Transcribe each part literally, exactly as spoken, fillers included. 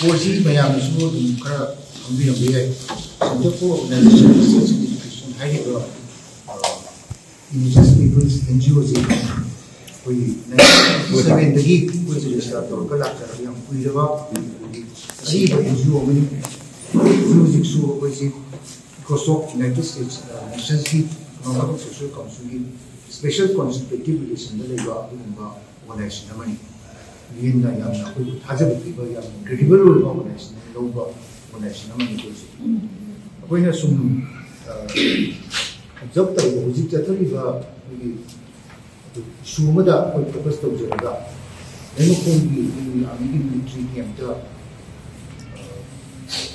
ꯀꯣꯔꯁꯁꯤ ꯃꯌꯥꯝꯅꯁꯨ ꯑꯗꯨꯝ ꯈꯔ ꯈꯪꯕꯤꯔꯝꯕ ꯌꯥꯏ꯫ Center for Organization Research and Education ꯍꯥꯏꯔꯤꯕ ꯏꯟꯗꯤꯖꯤꯅꯁ ꯄꯤꯄꯜꯁ ꯑꯦꯟ ꯖꯤ ꯑꯣꯁꯤ ꯑꯩꯈꯣꯏꯒꯤ ꯅꯥꯏꯟꯇꯤꯟ ꯁꯚꯦꯟꯇꯤꯗꯒꯤ ꯑꯩꯈꯣꯏꯁꯦ ꯔꯦꯖꯤꯁꯇꯥꯔ ꯇꯧꯔꯒ ꯂꯥꯛꯆꯔꯒ ꯌꯥꯝ ꯀꯨꯏꯔꯕ ꯑꯩꯈꯣꯏꯒꯤ ꯑꯔꯤꯕ ꯑꯦꯟ ꯖꯤ ꯑꯣ ꯑꯃꯅꯤ꯫ ꯍꯧꯖꯤꯛ ꯍꯧꯖꯤꯛꯁꯨ ꯑꯩꯈꯣꯏꯁꯤ ꯏꯀꯣꯁꯣꯛ ꯌꯨꯅꯥꯏꯇꯦꯗ ꯁ꯭ꯇꯦꯠꯁ ꯅꯦꯁꯟꯁꯀꯤ ꯏꯀꯣꯅꯣꯃꯤꯛ ꯑꯦꯟ ꯁꯣꯁꯤꯌꯦꯜ ꯀꯥꯎꯟꯁꯤꯜꯒꯤ ꯁ꯭ꯄꯦꯁꯦꯜ ꯀꯣꯟꯁꯜꯇꯦꯇꯤꯚ ꯔꯤꯂꯦꯁꯟꯗ ꯂꯩꯕ ꯑꯗꯨꯒꯨꯝꯕ ꯑꯣꯔꯒꯅꯥꯏꯖꯦꯁꯟ ꯑꯃꯅꯤ꯫ ꯌꯨ ꯑꯦꯟꯅ ꯌꯥꯝꯅ ꯑꯩꯈꯣꯏꯕꯨ ꯊꯥꯖꯕ ꯄꯤꯕ ꯌꯥꯝꯅ ꯀ꯭ꯔꯦꯗꯤꯕꯜ ꯑꯣꯏꯕ ꯑꯣꯔꯒꯅꯥꯏꯖꯦꯁꯟ ꯂꯧꯕ ꯑꯣꯔꯒꯅꯥꯏꯖꯦꯁꯟ ꯑꯃꯅꯤ ꯑꯩꯈꯣꯏꯁꯦ꯫ ꯑꯩꯈꯣꯏꯅ ꯁꯨꯝ ꯑꯣꯕꯖꯔꯕ ꯇꯧꯕ ꯍꯧꯖꯤꯛ ꯆꯠꯊꯔꯤꯕ ꯑꯩꯈꯣꯏꯒꯤ ꯑꯗꯨ ꯏꯁꯨ ꯑꯃꯗ ꯑꯩꯈꯣꯏ ꯐꯣꯀꯁ ꯇꯧꯖꯔꯒ ꯂꯩꯃꯈꯣꯡꯒꯤ ꯑꯩꯈꯣꯏꯒꯤ ꯑꯥꯔꯃꯤꯒꯤ ꯃꯤꯂꯤꯇ꯭ꯔꯤ ꯀꯦꯝꯞꯇ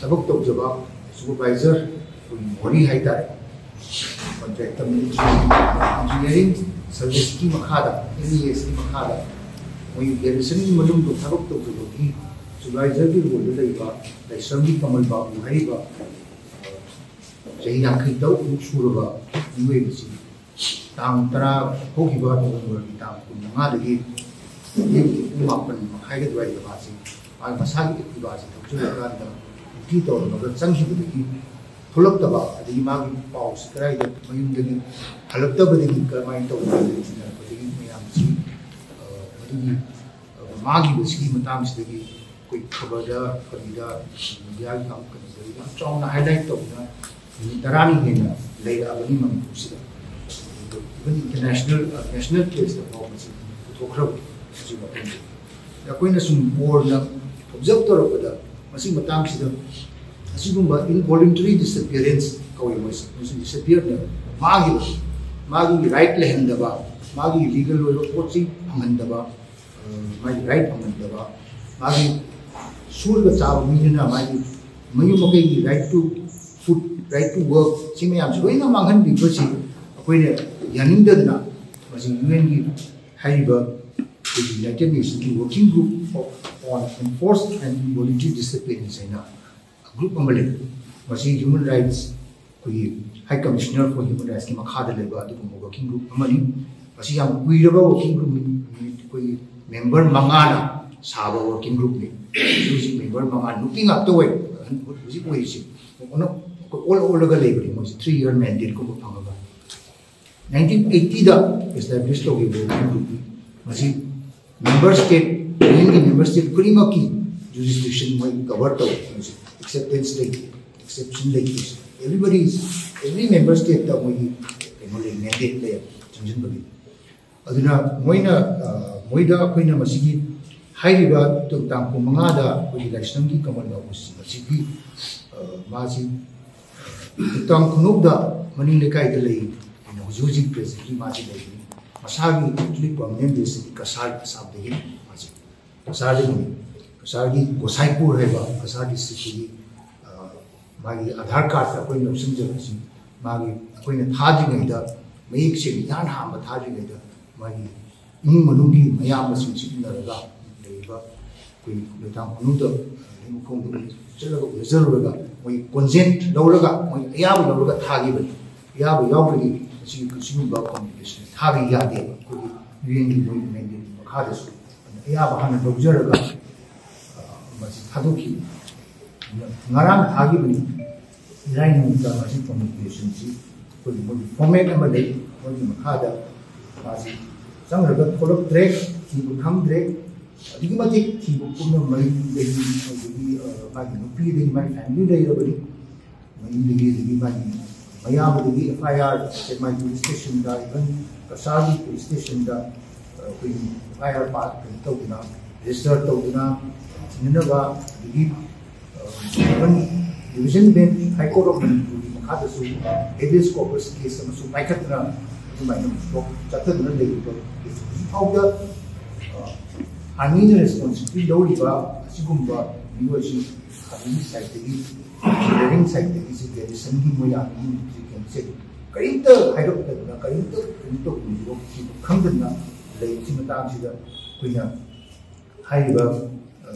ꯊꯕꯛ ꯇꯧꯖꯕ ꯁꯨꯄꯔꯚꯥꯏꯖꯔ ꯑꯩꯈꯣꯏꯒꯤ ꯃꯣꯔꯤ ꯍꯥꯏꯇꯥꯔꯦ, ꯀꯣꯟꯇ꯭ꯔꯦꯛꯇ ꯃꯤꯂꯤꯇ꯭ꯔꯤ ꯏꯟꯖꯤꯅꯤꯌꯥꯔꯤꯡ ꯁꯔꯚꯤꯁꯀꯤ ꯃꯈꯥꯗ, ꯑꯦꯝ ꯏ ꯑꯦꯁꯀꯤ ꯃꯈꯥꯗ ꯃꯣꯏ ꯒꯦꯔꯤꯁꯟꯒꯤ ꯃꯅꯨꯡꯗ ꯊꯕꯛ ꯇꯧꯖꯕꯒꯤ ꯁꯨꯄꯔꯚꯥꯏꯖꯔꯒꯤ ꯔꯣꯜꯗ ꯂꯩꯕ ꯂꯥꯏꯁ꯭ꯔꯝꯒꯤ ꯀꯃꯜ ꯕꯥꯕꯨ ꯍꯥꯏꯔꯤꯕ ꯆꯍꯤ ꯌꯥꯡꯈꯩ ꯇꯔꯨꯛꯃꯨꯛ ꯁꯨꯔꯕ ꯃꯤꯑꯣꯏ ꯑꯃꯁꯤ ꯇꯥꯡ ꯇꯔꯥ, ꯍꯧꯈꯤꯕ ꯅꯣꯕꯦꯝꯕꯔꯒꯤ ꯇꯥꯡ ꯀꯨꯟꯃꯉꯥꯗꯒꯤ ꯑꯌꯨꯛꯀꯤ ꯄꯨꯡ ꯃꯥꯄꯟ ꯃꯈꯥꯏꯒꯤ ꯑꯗꯨꯋꯥꯏꯗ ꯃꯥꯁꯤ ꯃꯥꯒꯤ ꯃꯁꯥꯒꯤ ꯑꯦꯛꯇꯤꯚꯥꯁꯤ ꯊꯧꯖꯤꯜꯂꯀꯥꯟꯗ ꯗ꯭ꯌꯨꯇꯤ ꯇꯧꯔꯝꯃꯒ ꯆꯪꯈꯤꯕꯗꯒꯤ ꯊꯣꯛꯂꯛꯇꯕ, ꯑꯗꯒꯤ ꯃꯥꯒꯤ ꯄꯥꯎꯁꯤ ꯀꯗꯥꯏꯗ, ꯃꯌꯨꯝꯗꯒꯤ ꯍꯜꯂꯛꯇꯕꯗꯒꯤ ꯀꯔꯝꯍꯥꯏꯅ ꯇꯧꯕꯅꯣ ꯍꯥꯏꯕ ꯊꯤꯅꯔꯛꯄꯗꯒꯤ ꯃꯌꯥꯝꯁꯤ, ꯑ, ꯃꯗꯨꯒꯤ, ꯑ, ꯃꯥꯡꯈꯤꯕꯁꯤꯒꯤ ꯃꯇꯥꯡꯁꯤꯗꯒꯤ ꯑꯩꯈꯣꯏ ꯈꯕꯔꯗ, ꯀꯔꯤꯗ, ꯃꯤꯗꯤꯌꯥꯒꯤ ꯌꯥꯝ ꯀꯩꯅꯣꯗ ꯌꯥꯝ ꯆꯥꯎꯅ ꯍꯥꯏꯂꯥꯏꯠ ꯇꯧꯗꯨꯅ ꯅꯨꯃꯤꯠ ꯇꯔꯥꯅꯤ ꯍꯦꯟꯅ ꯂꯩꯔꯛꯑꯕꯅꯤ ꯃꯅꯤꯄꯨꯔꯁꯤꯗ꯫ Even international, ꯑ, ꯅꯦꯁꯅꯦꯜ ꯄ꯭ꯔꯦꯁꯇ ꯐꯥꯎꯕ ꯃꯁꯤ ꯄꯨꯊꯣꯛꯈ꯭ꯔꯕꯅꯤ ꯃꯁꯤ ꯃꯐꯝꯁꯦ꯫ ꯑꯩꯈꯣꯏꯅ ꯁꯨꯝ ꯕꯣꯔꯗꯅ ꯑꯣꯕꯖꯔꯕ ꯇꯧꯔꯛꯄꯗ ꯃꯁꯤꯒꯤ ꯃꯇꯥꯡꯁꯤꯗ ꯑꯁꯤꯒꯨꯝꯕ involuntary disappearance ꯀꯧꯋꯦ ꯃꯣꯏꯁꯦ, ꯃꯣꯏꯁꯦ ꯗꯤꯁꯑꯄꯤꯌꯔꯅꯦꯕ꯫ ꯃꯥꯡꯈꯤꯕ, ꯃꯥꯒꯤ ꯔꯥꯏꯠ ꯂꯩꯍꯟꯗꯕ, ꯃꯥꯒꯤ ꯂꯤꯒꯜ ꯑꯣꯏꯕ ꯄꯣꯠ ꯆꯩ ꯐꯪꯍꯟꯗꯕ, ꯑ, ꯃꯥꯒꯤ ꯔꯥꯏꯠ ꯐꯪꯍꯟꯗꯕ, ꯃꯥꯒꯤ ꯁꯨꯔꯒ ꯆꯥꯕ ꯃꯤꯗꯨꯅ ꯃꯥꯒꯤ ꯃꯌꯨꯝ ꯃꯀꯩꯒꯤ right to food, right to work, ꯁꯤ ꯃꯌꯥꯝꯁꯤ ꯂꯣꯏꯅ ꯃꯥꯡꯍꯟꯕꯤꯕꯁꯤ ꯑꯩꯈꯣꯏꯅ ꯌꯥꯅꯤꯡꯗꯗꯅ ꯃꯁꯤ ꯌꯨ ꯑꯦꯟꯒꯤ ꯍꯥꯏꯔꯤꯕ ꯑꯩꯈꯣꯏꯒꯤ ꯌꯨꯅꯥꯏꯇꯦꯗ ꯅꯦꯁꯟꯒꯤ Working Group of, on Enforced and Involuntary Disappearance ꯍꯥꯏꯅ ꯒ꯭ꯔꯨꯞ ꯑꯃ ꯂꯩ꯫ ꯃꯁꯤ ꯍ꯭ꯌꯨꯃꯦꯟ ꯔꯥꯏꯠꯁ ꯑꯩꯈꯣꯏꯒꯤ High Commissioner for Human Rightsꯀꯤ ꯃꯈꯥꯗ ꯂꯩꯕ ꯑꯗꯨꯒꯨꯝꯕ ꯋꯥꯔꯀꯤꯡ ꯒ꯭ꯔꯨꯞ ꯑꯃꯅꯤ꯫ ꯃꯁꯤ ꯌꯥꯝ ꯀꯨꯏꯔꯕ ꯋꯥꯔꯀꯤꯡ ꯒ꯭ꯔꯨꯞꯅꯤ, ꯑꯩꯈꯣꯏꯒꯤ ꯃꯦꯝꯕꯔ ꯃꯉꯥꯅ ꯁꯥꯕ ꯋꯥꯔꯀꯤꯡ ꯒ꯭ꯔꯨꯞꯅꯤ꯫ ꯍꯧꯖꯤꯛ ꯍꯧꯖꯤꯛ ꯃꯦꯝꯕꯔ ꯃꯉꯥ ꯅꯨꯄꯤ ꯉꯥꯛꯇ ꯑꯣꯏ꯫ ꯍꯧꯖꯤꯛ ꯑꯣꯏꯔꯤꯁꯦ ꯑꯣꯟꯅ ꯑꯩꯈꯣꯏ ꯑꯣꯜ ꯑꯣꯜꯂꯒ ꯂꯩꯕꯅꯤ ꯃꯣꯏꯁꯦ ꯊ꯭ꯔꯤ ꯏꯌꯔ ꯃꯦꯟꯗꯦꯠꯀꯨꯝꯕ ꯐꯪꯉꯒ꯫ ꯅꯥꯏꯟꯇꯤꯟ ꯑꯩꯠꯇꯤꯗ ꯑꯦꯁꯇꯥꯕ꯭ꯂꯤꯁ ꯇꯧꯈꯤꯕ ꯋꯥꯈꯜꯗꯨꯗꯤ ꯃꯁꯤ ꯃꯦꯝꯕꯔ ꯁ꯭ꯇꯦꯠ, ꯌꯨꯅꯤꯌꯟꯒꯤ ꯃꯦꯝꯕꯔ ꯁ꯭ꯇꯦꯠ ꯈꯨꯗꯤꯡꯃꯛꯀꯤ ꯖꯨꯔꯤꯁꯗꯤꯛꯁꯟ ꯃꯣꯏ ꯀꯚꯔ ꯇꯧꯋꯦ꯫ ꯃꯣꯏꯁꯦ ꯑꯦꯛꯁꯦꯞꯇꯦꯟꯁ ꯂꯩꯇꯦ, ꯑꯦꯛꯁꯦꯞꯁꯟ ꯂꯩꯇꯦ꯫ ꯑꯦꯕ꯭ꯔꯤꯕꯗꯤ ꯑꯦꯕ꯭ꯔꯤ ꯃꯦꯝꯕꯔ ꯁ꯭ꯇꯦꯠꯇ ꯃꯣꯏꯒꯤ ꯀꯩꯅꯣ ꯂꯩ, ꯃꯦꯟꯗꯦꯠ ꯂꯩ ꯆꯪꯁꯤꯟꯕꯒꯤ꯫ ꯑꯗꯨꯅ ꯃꯣꯏꯅ ꯃꯣꯏꯗ ꯑꯩꯈꯣꯏꯅ ꯃꯁꯤꯒꯤ ꯍꯥꯏꯔꯤꯕ ꯇꯥꯡ ꯀꯨꯟꯃꯉꯥꯗ ꯑꯩꯈꯣꯏꯒꯤ ꯂꯥꯏꯁ꯭ꯔꯝꯒꯤ ꯀꯃꯟ ꯂꯧꯕꯁꯤꯡ ꯑꯁꯤꯒꯤ ꯃꯥꯁꯤ ꯇꯥꯡ ꯈꯨꯅꯧꯗ ꯃꯅꯤꯡ ꯂꯩꯀꯥꯏꯗ ꯂꯩ꯫ ꯑꯩꯅ ꯍꯧꯖꯤꯛ ꯍꯧꯖꯤꯛ ꯄ꯭ꯔꯦꯖꯦꯟꯂꯤ ꯃꯥꯁꯤ ꯂꯩꯔꯤ꯫ ꯃꯁꯥꯒꯤ ꯑꯦꯛꯆꯨꯂꯤ ꯄꯔꯃꯅꯦꯟ ꯔꯦꯁꯤꯗꯦꯟꯁꯤ ꯀꯁꯥꯔ ꯑꯁꯥꯝꯗꯒꯤꯅꯤ꯫ ꯃꯥꯁꯦ ꯀꯁꯥꯔꯗꯒꯤꯅꯤ꯫ ꯀꯁꯥꯔꯒꯤ ꯒꯣꯁꯥꯏꯄꯨꯔ ꯍꯥꯏꯕ ꯀꯁꯥꯔ ꯗꯤꯁꯇ꯭ꯔꯤꯛꯇꯒꯤ ꯃꯥꯒꯤ ꯑꯥꯙꯥꯔ ꯀꯥꯔꯗꯇ ꯑꯩꯈꯣꯏꯅ ꯂꯧꯁꯤꯟꯖꯕꯁꯤ ꯃꯥꯒꯤ ꯑꯩꯈꯣꯏꯅ ꯊꯥꯗ꯭ꯔꯤꯉꯩꯗ ꯃꯌꯦꯛ ꯁꯦꯡꯅ ꯏꯍꯥꯟ ꯍꯥꯟꯕ ꯊꯥꯗ꯭ꯔꯤꯉꯩꯗ ꯃꯥꯒꯤ ꯏꯃꯨꯡ ꯃꯅꯨꯡꯒꯤ ꯃꯌꯥꯝꯕꯁꯤꯡꯁꯤ ꯎꯅꯔꯒ ꯂꯩꯔꯤꯕ ꯑꯩꯈꯣꯏ ꯂꯩꯇꯥꯡ ꯈꯨꯅꯨꯡꯗ ꯂꯩꯃꯈꯣꯡꯗ ꯆꯠꯂꯒ ꯎꯅꯖꯔꯨꯔꯒ ꯃꯣꯏ ꯀꯣꯟꯖꯦꯟ ꯂꯧꯔꯒ ꯃꯣꯏ ꯑꯌꯥꯕ ꯂꯧꯔꯒ ꯊꯥꯈꯤꯕꯅꯤ꯫ ꯑꯌꯥꯕ ꯌꯥꯎꯗ꯭ꯔꯗꯤ ꯃꯁꯤꯒꯤ ꯁꯤꯒꯨꯝꯕ ꯀꯝꯃꯨꯅꯤꯀꯦꯁꯟ ꯊꯥꯕ ꯌꯥꯗꯦꯕ꯫ ꯑꯩꯈꯣꯏꯒꯤ ꯌꯨ ꯑꯦꯟꯒꯤ ꯃꯣꯏ ꯃꯦꯟꯗꯦꯠꯀꯤ ꯃꯈꯥꯗꯁꯨ ꯑꯌꯥꯕ ꯍꯥꯟꯅ ꯂꯧꯖꯔꯒ ꯃꯁꯤ ꯊꯥꯗꯣꯛꯈꯤ꯫ ꯉꯔꯥꯡ ꯊꯥꯈꯤꯕꯅꯤ꯫ ꯏꯔꯥꯏ ꯅꯨꯃꯤꯠꯇ ꯃꯁꯤ ꯀꯝꯃꯨꯅꯤꯀꯦꯁꯟꯁꯤ ꯑꯩꯈꯣꯏꯒꯤ ꯃꯣꯏꯒꯤ ꯐꯣꯔꯃꯦꯠ ꯑꯃ ꯂꯩ꯫ ꯃꯣꯏꯒꯤ ꯃꯈꯥꯗ ꯃꯥꯁꯤ ꯆꯪꯈ꯭ꯔꯒ ꯊꯣꯛꯂꯛꯇ꯭ꯔꯦ, ꯊꯤꯕ ꯈꯪꯗ꯭ꯔꯦ꯫ ꯑꯗꯨꯛꯀꯤ ꯃꯇꯤꯛ ꯊꯤꯕ ꯄꯨꯝꯅꯃꯛ ꯃꯌꯨꯝꯗꯒꯤ, ꯑꯗꯒꯤ ꯃꯥꯒꯤ ꯅꯨꯄꯤꯗꯒꯤ ꯃꯥꯒꯤ ꯐꯦꯃꯤꯂꯤ ꯂꯩꯔꯕꯅꯤ꯫ ꯃꯌꯨꯝꯗꯒꯤ, ꯑꯗꯒꯤ ꯃꯥꯒꯤ ꯃꯌꯥꯝꯕꯗꯒꯤ ꯑꯦꯐ ꯑꯥꯏ ꯑꯥꯔ ꯃꯥꯒꯤ ꯄꯨꯂꯤꯁ ꯁ꯭ꯇꯦꯁꯟꯗ, ꯏꯚꯟ ꯀꯁꯥꯔꯒꯤ ꯄꯨꯂꯤꯁ ꯁ꯭ꯇꯦꯁꯟꯗ ꯑꯩꯈꯣꯏꯒꯤ ꯑꯦꯐ ꯑꯥꯏ ꯑꯥꯔ ꯄꯥ-, ꯀꯩꯅꯣ ꯇꯧꯗꯅ, ꯔꯦꯖꯤꯁꯇꯔ ꯇꯧꯗꯅ ꯊꯤꯅꯅꯕ, ꯑꯗꯒꯤ even division bench high court of ꯃꯅꯤꯄꯨꯔꯒꯤ ꯃꯈꯥꯗꯁꯨ ꯍꯦꯕꯤꯌꯁ ꯀꯣꯔꯄꯁ ꯀꯦꯁ ꯑꯃꯁꯨ ꯄꯥꯏꯈꯠꯇꯅ ꯑꯗꯨꯃꯥꯏꯅ ꯆꯠꯊꯗꯨꯅ ꯂꯩꯔꯤꯕ ꯀꯦꯁ ꯍꯧꯖꯤꯛ ꯐꯥꯎꯗ ꯑꯥꯔꯃꯤꯅ ꯔꯦꯁꯄꯣꯟꯁꯤꯕꯤꯂꯤꯇꯤ ꯂꯧꯔꯤꯕ ꯑꯁꯤꯒꯨꯝꯕ ꯃꯤꯑꯣꯏꯁꯤꯡ ꯑꯥꯔꯃꯤꯒꯤ ꯁꯥꯏꯠꯇꯒꯤ, ꯏꯟꯖꯤꯅꯤꯌꯥꯔꯤꯡ ꯁꯥꯏꯠꯇꯒꯤꯁꯨ ꯒ꯭ꯔꯦꯖꯨꯑꯦꯁꯟꯒꯤ ꯃꯣꯏ ꯑꯥꯔꯃꯤꯒꯤ ꯃꯦꯇ꯭ꯔꯤꯛ ꯀꯩꯅꯣꯁꯦ ꯀꯔꯤꯝꯇ ꯍꯥꯏꯔꯛꯇꯗꯅ ꯀꯔꯤꯝꯇ ꯀꯩꯅꯣ ꯇꯧꯗꯅ ꯈꯪꯗꯅ ꯂꯩꯕꯁꯤ ꯃꯇꯥꯡꯁꯤꯗ ꯑꯩꯈꯣꯏꯅ ꯍꯥꯏꯔꯤꯕ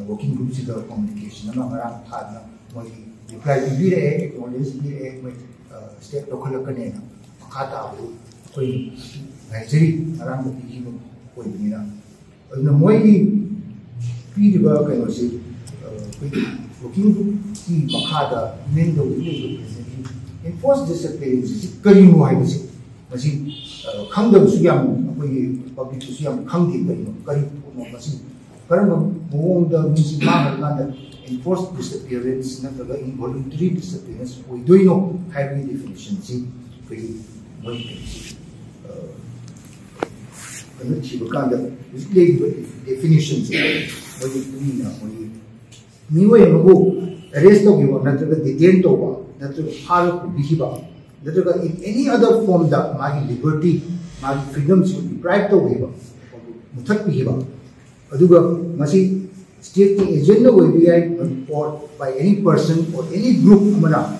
ꯋꯥꯔꯀꯤꯡ ꯒ꯭ꯔꯨꯞꯁꯤꯗ ꯀꯝꯃꯨꯅꯤꯀꯦꯁꯟ ꯑꯃ ꯉꯔꯥꯡ ꯊꯥꯗꯅ ꯃꯣꯏꯒꯤ ꯔꯤꯄ꯭ꯂꯥꯏ ꯄꯤꯕꯤꯔꯛꯑꯦ, ꯑꯦꯛꯅꯣꯂꯦꯖ ꯄꯤꯔꯛꯑꯦ꯫ ꯃꯣꯏ ꯁ꯭ꯇꯦꯞ ꯂꯧꯈꯠꯂꯛꯀꯅꯦꯅ ꯃꯈꯥ ꯇꯥꯕꯗꯨ ꯑꯩꯈꯣꯏ ꯉꯥꯏꯖꯔꯤ꯫ ꯉꯔꯥꯡꯗ ꯄꯤꯈꯤꯕ ꯑꯣꯏꯕꯅꯤꯅ꯫ ꯑꯗꯨꯅ ꯃꯣꯏꯒꯤ ꯄꯤꯔꯤꯕ ꯀꯩꯅꯣꯁꯤ ꯑꯩꯈꯣꯏꯒꯤ ꯋꯥꯔꯀꯤꯡ ꯒ꯭ꯔꯨꯞꯀꯤ ꯃꯈꯥꯗ ꯏꯃꯦꯟ ꯇꯧꯗꯨꯅ ꯂꯩꯕ ꯄ꯭ꯔꯦꯁꯤꯗꯦꯟꯒꯤ ꯑꯦꯟꯐꯣꯔꯁ ꯗꯤꯁꯑꯦꯄꯤꯌꯔꯦꯟꯁꯁꯤ ꯀꯔꯤꯅꯣ ꯍꯥꯏꯕꯁꯤ ꯃꯁꯤ ꯈꯪꯗꯕꯁꯨ ꯌꯥꯝ, ꯑꯩꯈꯣꯏꯒꯤ ꯄꯕ꯭ꯂꯤꯛꯇꯁꯨ ꯌꯥꯝ ꯈꯪꯗꯦ꯫ ꯀꯔꯤꯅꯣ, ꯀꯔꯤ ꯄꯣꯠꯅꯣ ꯃꯁꯤ? ꯀꯔꯝꯕ ꯃꯑꯣꯡꯗ ꯃꯤꯁꯤ ꯃꯥꯡꯍꯜꯂꯀꯥꯟꯗ ꯑꯦꯟꯐꯣꯔꯁ ꯗꯤꯁꯑꯦꯄꯤꯌꯔꯦꯟꯁ ꯅꯠꯇ꯭ꯔꯒ ꯏꯟꯚꯣꯂꯨꯟꯇꯔꯤ ꯗꯤꯁꯑꯦꯄꯤꯌꯔꯦꯟꯁ ꯑꯣꯏꯗꯣꯏꯅꯣ ꯍꯥꯏꯕꯒꯤ ꯗꯦꯐꯤꯅꯤꯁꯟꯁꯤ ꯑꯩꯈꯣꯏꯒꯤ ꯃꯣꯏ ꯀꯩꯅꯣꯁꯤ, ꯑ, ꯀꯩꯅꯣ ꯊꯤꯕ ꯀꯥꯟꯗ ꯍꯧꯖꯤꯛ ꯂꯩꯔꯤꯕ ꯗꯦꯐꯤꯅꯤꯁꯟꯁꯦ ꯃꯣꯏꯒꯤ ꯃꯇꯨꯡ ꯏꯟꯅ ꯃꯣꯏꯒꯤ ꯃꯤꯑꯣꯏ ꯑꯃꯕꯨ ꯑꯦꯔꯦꯁ ꯇꯧꯈꯤꯕ ꯅꯠꯇ꯭ꯔꯒ ꯗꯤꯇꯦꯟ ꯇꯧꯕ ꯅꯠꯇ꯭ꯔꯒ ꯐꯥꯔꯒ ꯄꯨꯕꯤꯈꯤꯕ ꯅꯠꯇ꯭ꯔꯒ in any other form ꯗ ꯃꯥꯒꯤ ꯂꯤꯕꯔꯇꯤ, ꯃꯥꯒꯤ ꯐ꯭ꯔꯤꯗꯝꯁꯤ ꯗꯤꯄ꯭ꯔꯥꯏꯚ ꯇꯧꯈꯤꯕ, ꯃꯨꯊꯠꯄꯤꯈꯤꯕ, ꯑꯗꯨꯒ ꯃꯁꯤ ꯁ꯭ꯇꯦꯠꯀꯤ ꯑꯦꯖꯦꯟꯅ ꯑꯣꯏꯕ ꯌꯥꯏ, or by any person or any group ꯑꯃꯅ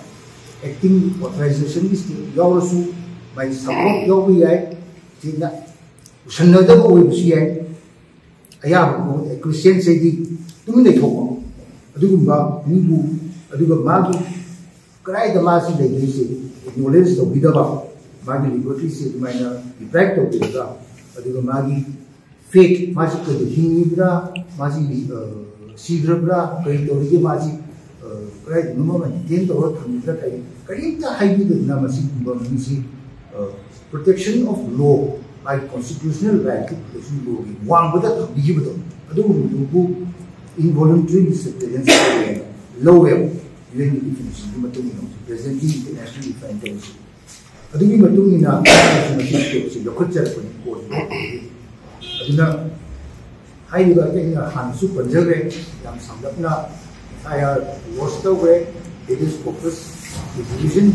ꯑꯦꯛꯇꯤꯡ ꯑꯣꯊꯣꯔꯥꯏꯖꯦꯁꯟꯒꯤ ꯁ꯭ꯇꯦꯠ ꯌꯥꯎꯔꯁꯨ, ꯃꯥꯒꯤ ꯁꯄꯣꯔꯠ ꯌꯥꯎꯕ ꯌꯥꯏ, ꯁꯤꯅ ꯎꯁꯟꯅꯗꯕ ꯑꯣꯏꯕꯁꯨ ꯌꯥꯏ꯫ ꯑꯌꯥꯕ ꯃꯑꯣꯡꯗ ꯈ꯭ꯔꯤꯁꯇꯤꯌꯥꯟꯁꯤꯗꯤ ꯇꯨꯃꯤꯟ ꯂꯩꯊꯣꯛꯄ, ꯑꯗꯨꯒꯨꯝꯕ ꯃꯤꯕꯨ, ꯑꯗꯨꯒ ꯃꯥꯒꯤ ꯀꯗꯥꯏꯗ ꯃꯥꯁꯤ ꯂꯩꯗꯣꯏꯁꯦ ꯑꯦꯛꯅꯣꯂꯦꯖ ꯇꯧꯕꯤꯗꯕ, ꯃꯥꯒꯤ ꯂꯤꯕꯔꯇꯤꯁꯦ ꯑꯗꯨꯃꯥꯏꯅ ꯗꯤꯄ꯭ꯔꯥꯏꯚ ꯇꯧꯕꯤꯔꯒ, ꯑꯗꯨꯒ ꯃꯥꯒꯤ ꯐꯦꯠ, ꯃꯥꯁꯤ ꯀꯔꯤ ꯍꯤꯡꯉꯤꯕ꯭ꯔꯥ, ꯃꯥꯁꯤ, ꯑ, ꯁꯤꯈ꯭ꯔꯕ꯭ꯔꯥ, ꯀꯔꯤ ꯇꯧꯔꯤꯒꯦ, ꯃꯥꯁꯤ, ꯑ, ꯀꯗꯥꯏꯗꯅꯣ ꯑꯃ ꯗꯤꯇꯦꯟ ꯇꯧꯔꯒ ꯊꯝꯃꯤꯕ꯭ꯔꯥ, ꯀꯔꯤ, ꯀꯔꯤꯝꯇ ꯍꯥꯏꯕꯤꯗꯗꯅ ꯃꯁꯤꯒꯨꯝꯕ ꯃꯤꯁꯤ, ꯑ, protection of law, by constitutional right ꯀꯤ protection law ꯒꯤ ꯋꯥꯡꯃꯗ ꯊꯝꯕꯤꯈꯤꯕꯗꯣ, ꯑꯗꯨꯒꯨꯝꯕꯗꯨꯕꯨ ꯏꯟꯚꯣꯂꯨꯟꯇꯔꯤ ꯗꯤꯁꯑꯦꯄꯤꯌꯔꯦꯟꯁ ꯂꯧꯋꯦꯕ, ꯌꯨ ꯑꯦꯟꯒꯤ ꯗꯤꯐꯤꯅꯤꯁꯟꯒꯤ ꯃꯇꯨꯡ ꯏꯟꯅ ꯍꯧꯖꯤꯛ ꯄ꯭ꯔꯦꯖꯦꯟꯠꯂꯤ ꯏꯟꯇꯔꯅꯦꯁꯅꯦꯜ ꯗꯤꯐꯥꯏꯟ ꯇꯧꯔꯤꯁꯦ꯫ ꯑꯗꯨꯒꯤ ꯃꯇꯨꯡ ꯏꯟꯅ ꯃꯁꯤ ꯁ꯭ꯇꯦꯠꯁꯤ ꯂꯧꯈꯠꯆꯔꯛꯄꯅꯤ ꯀꯣꯔꯠꯁꯤꯗ꯫ ꯑꯗꯨꯅ ꯍꯥꯏꯔꯤꯕ ꯑꯩꯅ ꯍꯥꯟꯅꯁꯨ ꯄꯟꯖꯈ꯭ꯔꯦ, ꯌꯥꯝ ꯁꯝꯂꯞꯅ ꯑꯦꯐ ꯑꯥꯏ ꯑꯥꯔ ꯂꯣꯗꯖ ꯇꯧꯈ꯭ꯔꯦ, ꯍꯦꯕꯤꯌꯁ ꯀꯣꯔꯄꯁ, ꯗꯤꯂꯤꯖꯟ